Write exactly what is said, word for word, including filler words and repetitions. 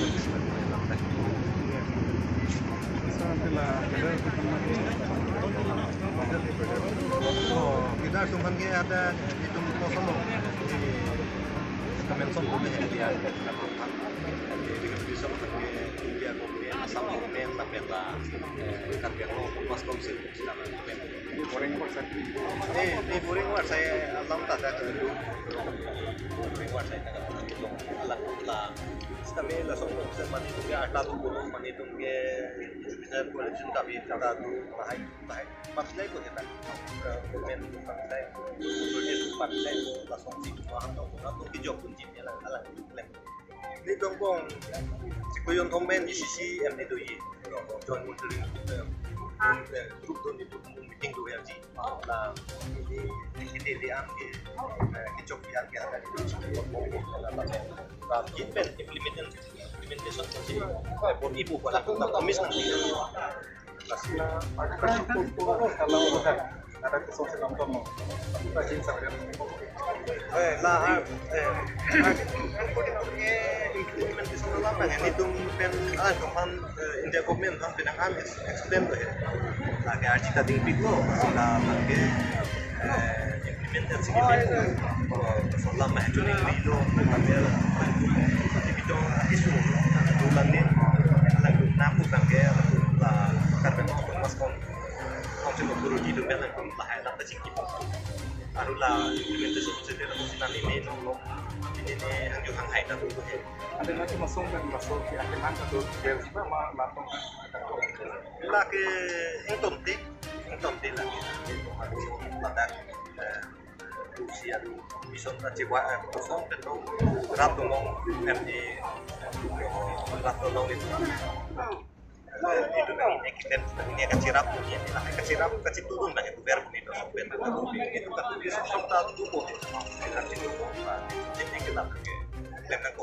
Sa pila, pila, pila. Oh, kita suman ke ada itum kosong di Kemensos kami ya, dia. Di Kemensos kami, India kami, Assam kami, sampai lah, eh, Karbi Anglong Autonomous Council, sila kami. Di Boreng War Sati. Eh, di Boreng War Sati alam ta ada dulu. Boreng War Sati ada dulu. Alam la, kami langsung ke mane itum ke, ada tu guru, mane itum ke, bisa koalisi kami ada tu, mahai, mahai. Paslai ko kita. Eh, komen paslai, koalisi paslai, langsung si maham tu, tu kijok pun jin ya lah, alam. Nelitum bong, si koyon thom pen E C C M ni doji. Joint Monitoring, eh, eh, group do nelitum meeting do ya ji. La, ini, ini dia ke, eh, kechok dia ke ada di, la, la, la, implement, implementation si, eh, bon ibu pala, la, promise nang. Nah, ada kesempatan kalau ada, ada kesempatan nonton, no. Kita sih sampai. Eh, la, eh, implementation la pengen itum pen, ah, teman, eh, India government kan penang an ex-, explain tuh ya. Lagi aji tadi piko, la pakai, eh, implementation ini, eh, selama itu nih, itu, itu, itu, itu, bulan ini, lalu napu pakai, la, karena maskon. Council Authority do mela kum lahai la pachingki. Aru la implementation sendiri la mesti nani ne nong nong. Ini ne hangju hanghai ta do he. Ada nanti masuk dan masuk di akhir nanti tu biar sih ma langsung. La ke ingtonte, ingtonte la. Aru la dak, eh, Si adu bison ta chiwa, eh, kosong pen lo rat tolong M D, rat tolong itu. Eh, itu kan ini kita ini akan chirap ini, ini akan chirap, kachitudun na itu verb ini itu sampai na itu kan itu sosok ta tubuh itu. Kita chitudun na ini kita pakai. Dan aku